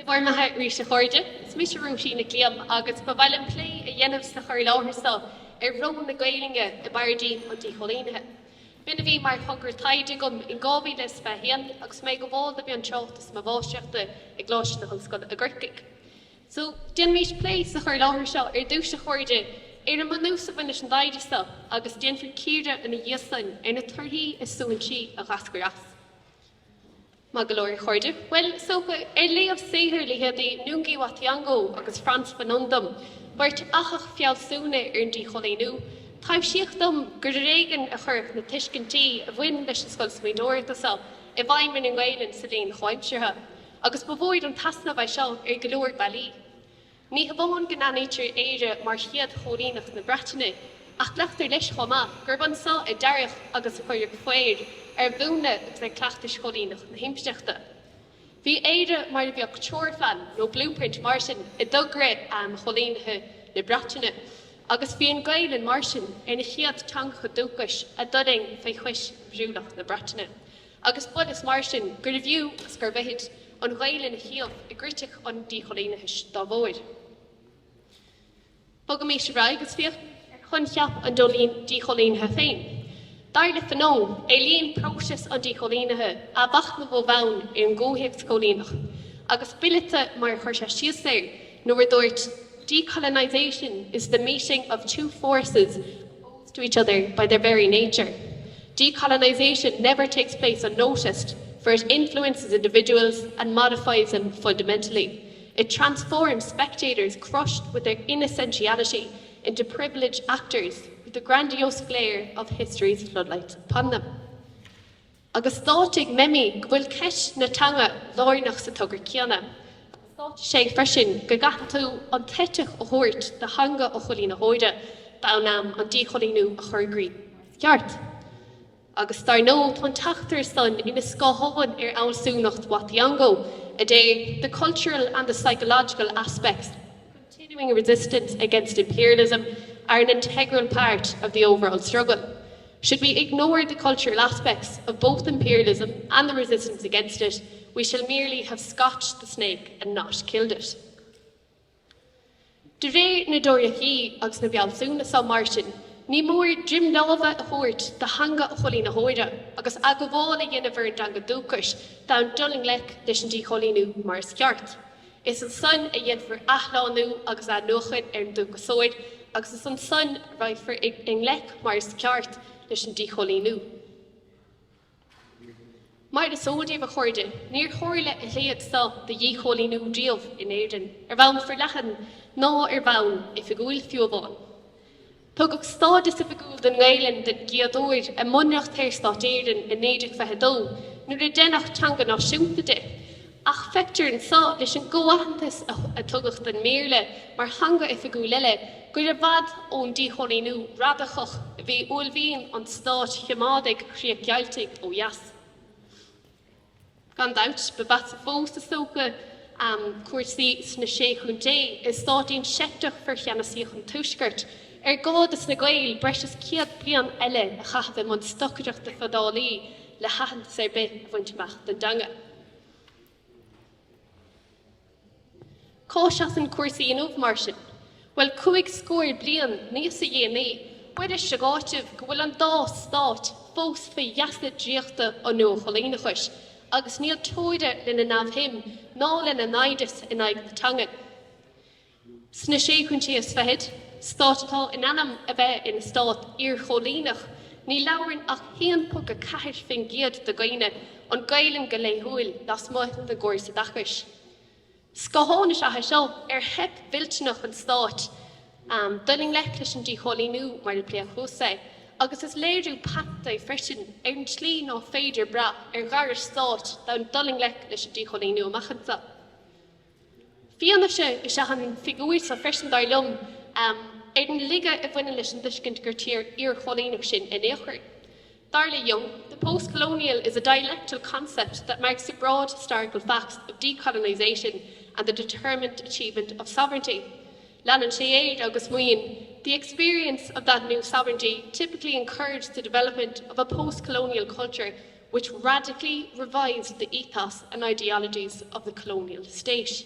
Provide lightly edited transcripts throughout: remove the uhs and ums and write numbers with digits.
Bhur mbeatha arís a chairde, is mise Róisín Nic Liam agus ba mhaith liom plé a dhéanamh sa chur i láthair seo ar ról na Gaelainne i bparaidím an díchoilínithe. B'in a bhí mar thogra taighde agam in 2021 agus mé ag gabháil do mhiontráchtas mo mháistreachta i gColáiste na hOllscoile i gCorcaigh. So, déanfaimid plé sa chur i láthair seo ar dtús a chairde ar an mbunús a bhain leis an dtaighde seo agus déanfar cíoradh ina dhiaidh san ar na torthaí is suaithinsí a d'eascair as. Maith go leor, a chairde. Bhuel, is dócha, ar léamh saothair leithéidí Ngũgĩ wa Thiong'o agus Frantz Fanon dom, beirt fhathach fealsúna ar an díchoilíniú, taibhsíodh dom gur ar éigean a chuirfeadh na tuiscintí a bhain leis an scoil smaointeoireachta seo i bhfeidhm ar an nGaelainn sa léann chomhaimseartha, agus ba mhór an t-easnamh é seo ar go leor bealaí. Ní hamháin go n-aithnítear Éire mar chéad choilíneacht na Breataine, ach glactar leis chomh maith gurb anso a dearadh agus a cuireadh faobhar ar mhúnla agus ar chleachtais choilíneach na himpireachta. Bhí Éire mar a bheadh treoirphlean nó blueprint mar sin i dtogra choilínithe na Breataine, agus bhí an Ghaelainn mar sin ar na chéad teangacha dúchais a d'fhulaing fé chois bhrúidiúlacht na Breataine. Agus b'fhollas mar sin gurbh fhiú agus gur mhithid an Ghaelainn a shuíomh i gcritic an díchoilíneachais dá bharr. Bogaimis ar aghaidh agus féachaimis ar choincheap an díchoilínithe féin. Dar le Fanon, éilíonn próiseas an díchoilínithe athmhachnamh ó bhonn ar an gcomhthéacs cóilíneach, agus b'fhileata mar a chuir sé síos air nuair a dúirt, Decolonisation is the meeting of two forces opposed to each other by their very nature. Decolonisation never takes place unnoticed, for it influences individuals and modifies them fundamentally. It transforms spectators crushed with their inessentiality into privileged actors with the grandiose glare of history's floodlights upon them. Agus d'áitigh Memmi go bhfuil ceist na teanga lárnach sa togra céanna. Agus d'áitigh sé freisin go gcaithfidh tú an t-eiteach a thabhairt do theanga an choilínitheora d'fhonn an díchoilíniú a chur i gcrích mar is ceart. Agus dar ndóigh tá an teachtaireacht san ina scáthán ar fhealsúnacht Wa Thiong'o a deir The cultural and the psychological aspects of continuing resistance against imperialism are an integral part of the overall struggle. Should we ignore the cultural aspects of both imperialism and the resistance against it, we shall merely have scotched the snake and not killed it. De réir na dteoiricí agus na bhfealsúna seo, mar sin, ní mór droim láimhe a thabhairt do theanga an choilínitheora agus athghabháil a dhéanamh ar an dteanga dúchais d'fhonn dul i ngleic leis an díchoilíniú mar is ceart. Is ansan a dhéanfar athshlánú agus athnuachan ar an dúchasóir agus is ansan a raghfar i ngleic mar is ceart leis an díchoilíniú. Mar is eol daoibh, a chairde, níor tharla a leithéid seo de dhíchoilíniú riamh in Éirinn, ar bhonn forleathan ná ar bhonn oifigiúil fiú amháin. Tugadh stádas oifigiúil don nGaelainn den gcéad uair i mBunreacht Shaorstát Éireann i 1922 nuair a deineadh teanga náisiúnta di, ach feictear anso leis an gcomhaitheantas a tugadh don mBéarla mar theanga oifigiúil eile gur i bhfad ón díchoilíniú radacach a bhí uaillmhian an stáit choimeádaigh chríochdheighiltigh ó dheas. Gan dabht, ba mheasa fós, is dócha, cúrsaí sna Sé Chontae, i stáitín seicteach forcheannasaíoch an Tuaiscirt, ar gá dos na Gaeil breis is 100 bliain eile a chaitheamh i mbun stocaireachta fadálaí le haitheantas ar bith a bhaint amach don dteanga. Cá seasann cúrsaí inniu, mar sin? Bhuel, chúig scór bliain níosa dhéanaí, b'fhuirist a dh'áiteamh go bhfuil an dá stát fós faoi gheasa draíochta an nua-choilíneachais, agus níl teora lena neamhshuim ná lena naimhdeas in aghaidh na teangan. Sna Sé Chontae is Fichead, stát atá in ainm a bheith ina stát iarchóilíneach, ní labhrann ach 1.4% de dhaoine an Ghaelainn go laethúil lasmuigh den gcóras oideachais. Scáthán is ea é seo ar theip mhillteanach an stáit dul i ngleic leis an díchoilíniú mar a pléadh thuas é, agus is léiriú paiteanta é freisin ar an tslí ná féidir brath ar ghairis stáit d'fhonn dul i ngleic leis an díchoilíniú amach anseo. Fianaise is ea an figiúr seo freisin, dar liom, ar an laige a bhaineann leis an dtuiscint gur tír iarchoilíneach sinn in aon chor. Dar le Young, the post-colonial is a dialectal concept that marks the broad historical facts of decolonisation and the determined achievement of sovereignty. Leanann sé air agus maíonn, the experience of that new sovereignty typically encouraged the development of a post-colonial culture which radically revised the ethos and ideologies of the colonial state.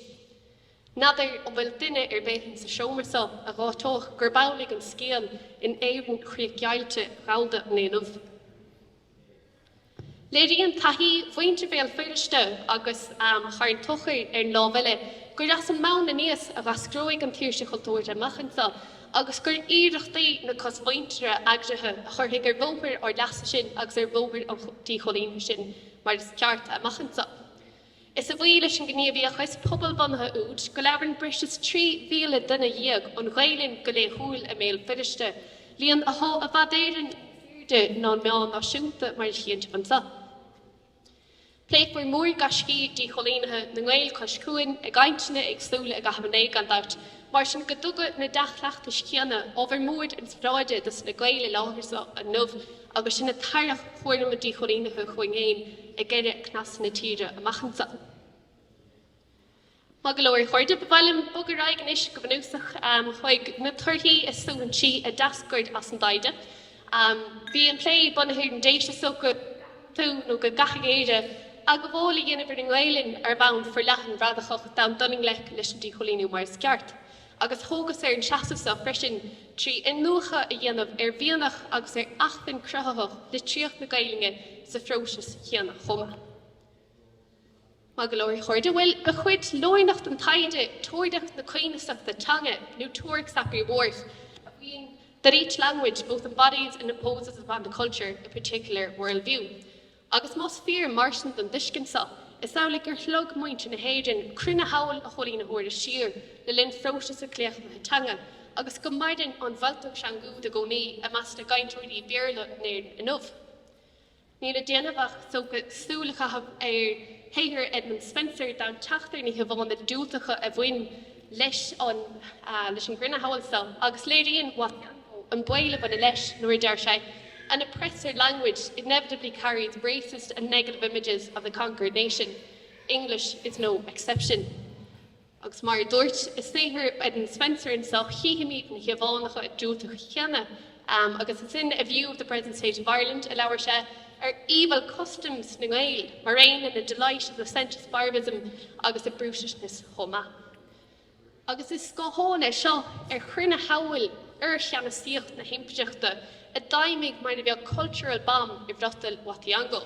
N'fheadar an bhfuil duine ar bith insa seomra so a dh'áiteodh gurb amhlaidh an scéal in Éirinn chríochdheighilte ghallda an lae inniu. Léiríonn taithí mhuintir Bhéal Feirste agus Charn Tóchair ar an lámh eile gur as an mbonn aníos a dh'eascróidh an tsaoirse chultúrtha amach anso agus gur iarrachtaí na cosmhuintire eagraithe a chuirfidh ar bhóthar ár leasa sinn agus ar bhóthar an díchoilínithe sinn mar is ceart amach anso. Is a bhuí leis an ngníomhaíochas pobalbhunaithe úd go labhrann breis is 13,000 duine an Ghaelainn go laethúil i mBéal Feirste, líon athá i bhfad Éireann níos airde ná an meán náisiúnta mar a chíonn sibh anso. Pléifear mór-ghaiscí díchoilínithe na nGael cois cuain i gcainteanna éagsúla i gcaitheamh an lae gan dabht, mar sin go dtuga na dea-chleachtais chéanna ábhar mór inspioráide dos na Gaeil i láthair so inniu agus sinn ag tarrac chúram an díchoilínithe chugainn féin i gceithre cneasa na tíre amach anso. Maith go leor, a chairde, ba mhaith liom bogadh ar aghaidh anois go bunúsach chuig na torthaí is suaithinsí a d'eascair as an dtaighde. Bhí an plé bunaithe ar an dtéis is dócha go nó go gcaithfidh Éire athghabháil a dhéanamh ar an nGaelainn ar bhonn forleathan radacach d'fhonn dul i ngleic leis an díchoilíniú mar is ceart. Agus thógas ar an seasamh seo freisin trí iniúchadh a dhéanamh ar mhianach agus ar acmhainn cruthaitheach litríocht na Gaelainne sa phróiseas chéanna chomh maith. Maith go leor, a chairde, bhuel, ba chuid lárnach den taighde teoiric na coibhneasachta teanga, nó teoiric Sapir-Whorf, a mhaíonn that each language both embodies and imposes upon the culture a particular worldview. Agus más fíor mar sin don tuiscint seo, is amhlaidh gur shlog muintir na hÉireann cruinneshamhail an choilínitheora siar le linn phróiseas an chlaochlaithe teanga agus go maireann an mhealltacht úd i gcónaí i measc na gcainteoirí Béarla in Éirinn inniu. Níl le déanamh ach is dócha súil a chaitheamh ar shaothar Edmund Spenser d'fhonn teacht ar na híomhánna diúltacha a bhain leis an leis an gcruinneshamhail seo agus léiríonn Wa Thiong'o an baol a bhaineann leis nuair a deir sé, An oppressor language inevitably carries racist and negative images of the conquered nation. English is no exception. Agus mar a dúirt i saothar Edmund Spenser anseo, chífimid na híomhánna diúltacha céanna agus is in A View of the Present State of Ireland a labhair sé ar evil customs na nGael, mar aon lena delight of licentious barbarism agus a brutishness chomh maith. Agus is scáthán é seo ar chruinneshamhail fhorcheannasaíocht na himpireachta a d'fheidhmigh mar a bheadh cultural bomb i bhfriotal Wa Thiong'o.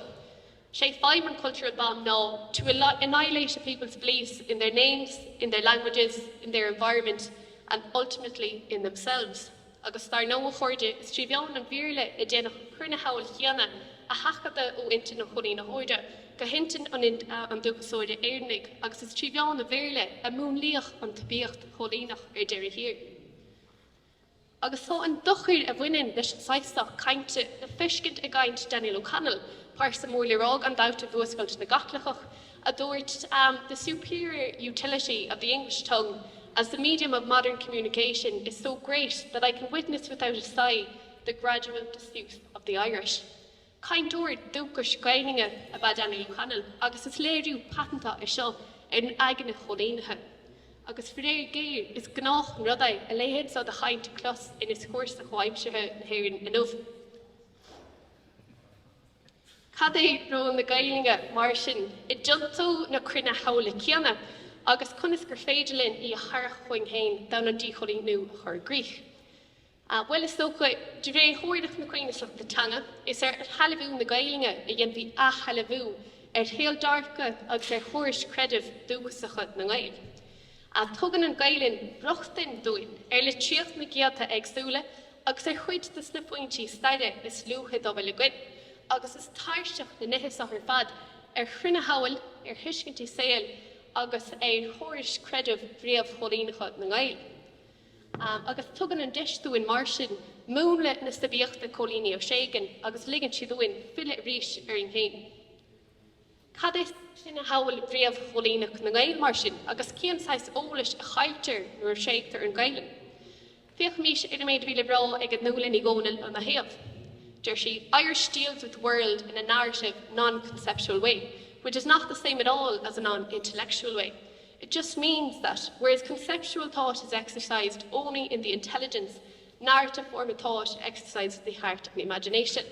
Sé feidhm an cultural bomb ná to annihilate a people's beliefs in their names, in their languages, in their environment and ultimately in themselves. Agus dar ndóigh, a chairde, is trí mheán an Bhéarla a déanadh an chruinneshamhail chéanna a sheachadadh ó intinn an choilínitheora go hintinn an dúchasóra Éireannaigh, agus is trí mheán an Bhéarla a múnlaíodh an tsuibiacht choilíneach ar deireadh thiar. Agus tá an dochar a bhaineann leis an saghas seo cainte le feiscint i gcaint Daniel O'Connell, pearsa mór le rá gan dabht i bhFuascailt na gCaitliceach, a dúirt, The superior utility of the English tongue as the medium of modern communication is so great that I can witness without a sigh the gradual disuse of the Irish. Cainteoir dúchais Gaelainne ab ea Daniel O'Connell agus is léiriú paiteanta é seo ar an aigne choilínithe. Agus faraor géar, is gnách an rud é a leithéid seo de chaint a chlos i ndioscúrsa comhaimseartha na hÉireann inniu. Cad é ról na Gaelainne, mar sin, i dtiontú na cruinneshamhla céanna agus conas gur féidir linn í a tharrac chugainn féin d'fhonn an díchoilíniú a chur i gcrích? Bhuel, is dócha, de réir theoiric na coibhneasachta teanga, is ar shealbhú na Gaelainne a dhéanfaí athshealbhú ar shaoldearcadh agus ar chórais creidimh dúchasacha na nGael. Tugann an Ghaelainn rochtain dúinn ar litríocht na gcéadta éagsúla agus ar chuid de na foinsí staire is luaithe dá bhfuil againn, agus is tairseach na nithe seo ar fad ar chruinneshamhail, ar thuiscintí saoil agus ar chórais creidimh réamh-choilíneacha na nGael. Agus tugann an deis dúinn mar sin múnla na suibiachta coilíní a thréigean agus ligeann sí dúinn filleadh arís orainn féin. Cad é cruinneshamhail réamh-choilíneach na nGael, mar sin, agus cén saghas eolais a chailltear nuair a thréigtear an Ghaelainn? Féachaimís ar an méid a bhí le rá ag Nuala Ní Dhomhnaill ina thaobh. Deir sí, Irish deals with the world in a narrative, non-conceptual way, which is not the same at all as a non-intellectual way. It just means that, whereas conceptual thought is exercised only in the intelligence, narrative form of thought exercises the heart and the imagination.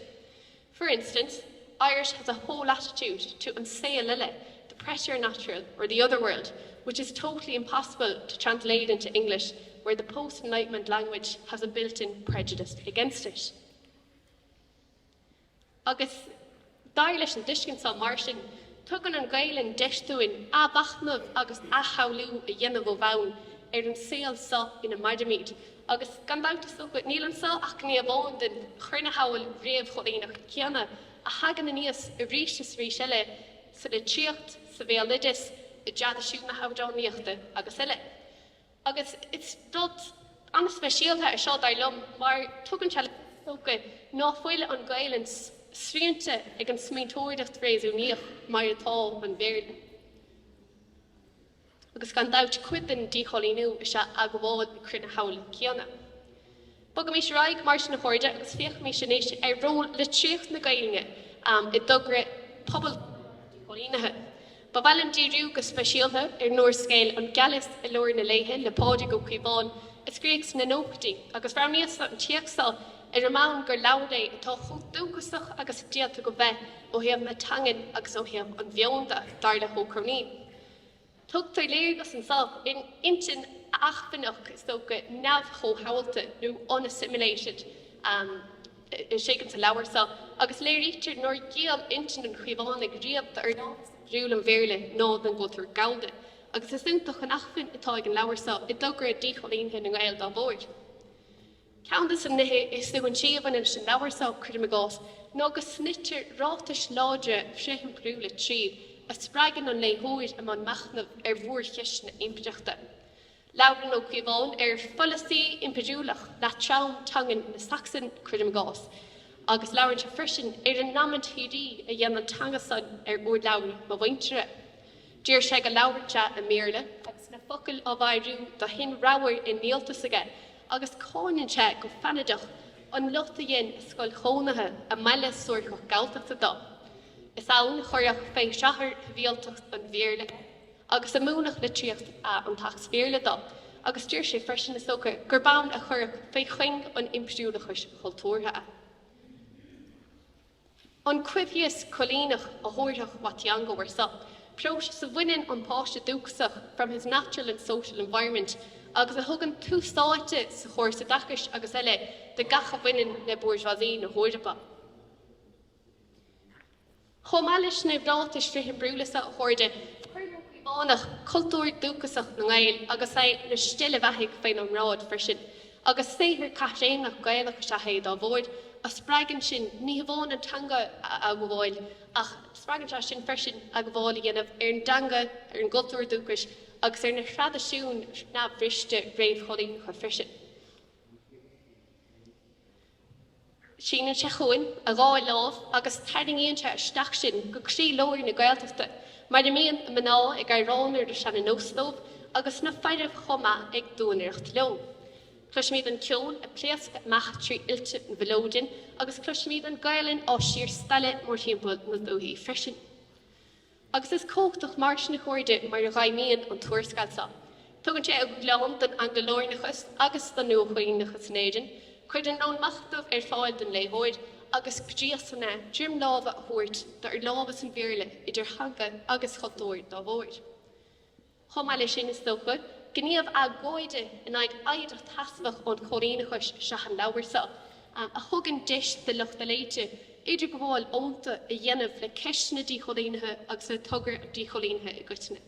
For instance, Irish has a whole attitude to an saol eile, the preternatural or the other world, which is totally impossible to translate into English, where the post-Enlightenment language has a built-in prejudice against it. Agus dar leis an dtuiscint seo mar sin, tugann an Ghaelainn deis dúinn athmhachnamh agus athshamhlú a dhéanamh ó bhonn ar an saol seo ina mairimid. Agus gan dabht is dócha, níl anseo ach gné amháin den chruinneshamhail réamhchoilíneach chéanna a thagann aníos arís is arís eile sa litríocht, sa bhéaloideas, i dtraidisiún na hamhránaíochta agus eile. Agus is rud an-speisialta é seo, dar liom, mar tugann sé le fios, is dócha, ná fuil an Ghaelainn srianta ag an smaointeoireacht réasúnaíoch mar atá an Béarla. Agus gan dabht, cuid den díchoilíniú is ea athghabháil na cruinneshamhla céanna. Bogaimis ar aghaidh, mar sin, a chairde, agus féachaimis anois ar ról litríocht na Gaelainne i dtogra pobal díchoilínithe. Ba mhaith liom díriú go speisialta ar an úrscéal An Gealas i Lár na Léithe le Pádraig Ó Cíobháin a scríodh sna nóchaidí, agus roghnaíos-sa an téacs seo ar an mbonn gur leabhar é atá chomh dúchasach agus a d'fhéadfadh a bheith ó thaobh na teangan agus ó thaobh an mheoin de, dar le hÓ Cróinín. Tugtar léargas anseo ar intinn acmhainneach, is dócha, neamh-chomhshamhalta nó unassimilated istigh insa leabhar seo agus léirítear nár ghéill intinn an Chíobhánaigh riamh d'fhorlámhas impiriúil an Bhéarla ná don gcultúr Gallda agus is iontach an acmhainn atá ag an leabhar seo i dtogra díchoilínithe na nGael dá bharr. Ceann de na nithe is suaithinsí a bhaineann leis an leabhar seo, cuirim i gcás, ná go snoitear ráitis láidre frithimpiriúla tríd, a spreagann an léitheoir i mbun machnaimh ar mhórcheisteanna impireachta. Labhrann Ó Cíobháin ar pholasaí impiriúlach leatrom teangan na Sacsan, cuirim i gcás, agus labhrann sé freisin ar an namhaid shíoraí a dhein an teanga san ar urlabhra mo mhuintire. Deir sé go labhrann sé i mBéarla agus na focail á bhfeidhriú de thuin ramhar i ndíoltas aige agus cáineann sé go feannaideach an lot a dhein a scoil chónaithe i mbaile suairceach Galltachta dó. Is ann a cuireadh fé shrathair shibhialtacht an Bhéarla é agus a múineadh litríocht an tSacs Bhéarla dó agus deir sé freisin, is dócha, gurb ann a cuireadh fé chuing an impiriúlachais chultúrtha é. An coimhthíos coilíneach a thabharfadh Wa Thiong'o air seo, próiseas a bhaineann an páiste dúchasach from his natural and social environment agus a thugann tús áite sa chóras oideachais agus eile do gach a bhaineann le bourgeoisie na hEorpa. Chomh maith leis na ráitis frithimpiriúla seo, a chairde, cuireann Ó Cíobhánach cultúr dúchasach na nGael agus é ina steillebheathaigh faoinár mbráid freisin. Agus saothar caithréimeach Gaelach is ea é dá bharr, a spreagann sinn ní hamháin an teanga a athghabháil, ach spreagann sé sinn freisin athghabháil a dhéanamh ar an dteanga, ar an gcultúr dúchais agus ar na thraidisiúin neamhbhriste réamhchoilíneacha freisin. Síneann sé chugainn a dhá lámh agus tarraingíonn sé isteach sinn go croí-lár na Gaeltachta, mar a mbíonn na mná ag amhrán ar an seana-nós dóibh agus na fearaibh chomh maith ag duanaireacht leo. Cloisimid an ceol ag pléascadh amach trí fhillte na bhmileoidean agus cloisimid an Ghaelainn á síorstealladh mórthimpeall na dúthaí freisin. Agus is cumhachtach mar sin, a chairde, mar a ghaibhmíonn an t-úrscéal seo. Tugann sé a dhúshlán don Angla-lárnachas agus don nua-choilíneachas in Éirinn, cuireann lón machnaimh ar fáil don léitheoir, agus gríosann é droim láimhe a thabhairt d'fhorlámhas an Bhéarla idir theanga agus chultúr dá bharr. Chomh maith leis sin, is dócha, gníomh agóide in aghaidh oidhreacht sheasmhach an choilíneachais is ea an leabhar seo, a thugann deis do lucht a léite idirghabháil fhónta a dhéanamh le ceisteanna díchoilínithe agus le togra an díchoilínithe i gcoitinne.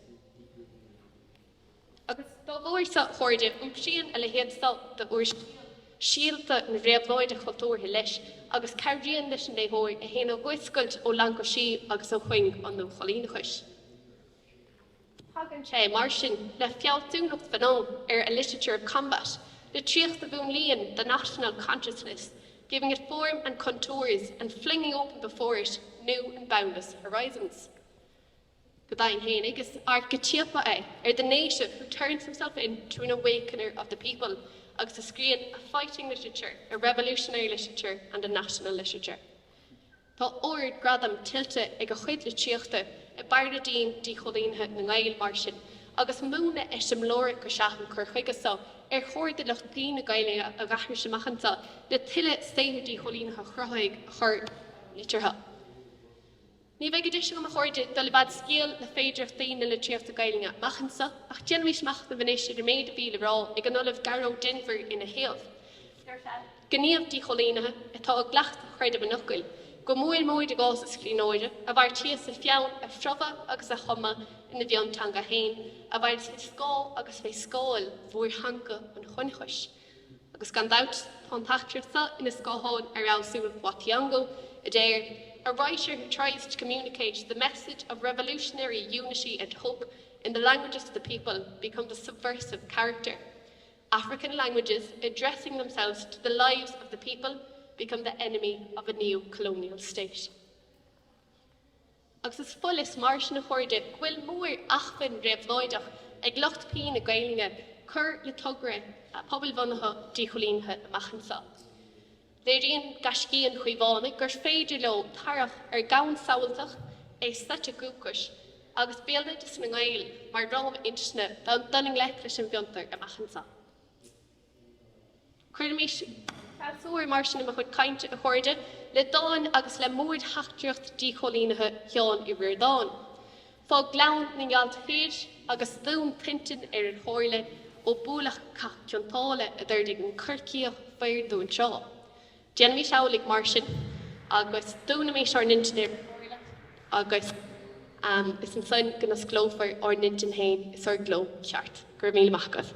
Agus dá bharr seo, a chairde, iompraíonn a leithéid seo d'úrscéal síolta na réabhlóide cultúrtha leis agus cabhraíonn leis an léitheoir é féin a fhuascailt ó langaisí agus ó chuing an nuachoilíneachais. Tagann sé, mar sin, le fealsúnacht Fanon ar a literature of combat, litríocht a mhúnlaíonn the national consciousness, giving it form and contours and flinging open before it new and boundless horizons. Go deimhin fhéinig, is aircitíopa é ar the native who turns himself in to an awakener of the people agus a scríonn a fighting literature, a revolutionary literature and a national literature. Tá ardghradam tuillte ag a chuid litríochta i bparaidím díchoilínithe na nGael, mar sin, agus múnla eiseamláireach is ea an cur chuige seo ar chóir do lucht plé na Gaeilge a aithris amach anseo le tuilleadh saothair díchoilínithe chruthaithigh a chur liteartha. Ní bheidh deis agam, a chairde, dul i bhfad scéil le féidearthachtaí na litríochta Gaelainne amach anseo, ach déanaimis machnamh anois ar an méid a bhí le rá ag an Ollamh Gearóid Denvir ina thaobh. Deir sé, Gníomh díchoilínithe atá i gcleachtadh chreideamh an fhocail, go mór mór i gcás an scríbhneora, a bheartaíos a pheann a phromhadh agus a thumadh ina mhionteanga féin, a mhaireas fé scáth agus fé scáil mhórtheanga an chonchais. Agus gan dabht, tá an t-eachtra seo ina scáthán ar fhealsúnacht Wa Thiong'o, a deir, A writer who tries to communicate the message of revolutionary unity and hope in the languages of the people becomes a subversive character. African languages addressing themselves to the lives of the people become the enemy of a neo-colonial state. Agus is follas mar sin, a chairde, go bhfuil mór-acmhainn réabhlóideach ag lucht P na Gaelainne cur le togra pobalbhunaithe díchoilínithe amach anseo. Léiríonn gaiscí an Chaomhánaigh gur féidir leo tarrach ar dhomhan samhaltach, é suite dhúchais, agus béaloideas na nGael mar fhráma intinne d'fhonn dul i ngleic leis an bhfiontar amach anseo. Cuirimis clabhsúr mar sin le mo chuid cainte, a chairde, le dán agus le mórtheachtaireacht díchoilínithe Sheáin Uí Ríordáin. Fá Ghleann na nGealt Thoir agus dún t'intinn ar ar tharla ó buaileadh Cath Chionn tSáile a d'ordaigh an Corcaíoch faor Dún Trá. Déanaimis amhlaidh mar sin agus dúnaimis ár n-intinn ar ar tharla agus is ansan go n-osclófar ár n-intinn féin is ár gcló ceart. Go raibh míle maith agaibh.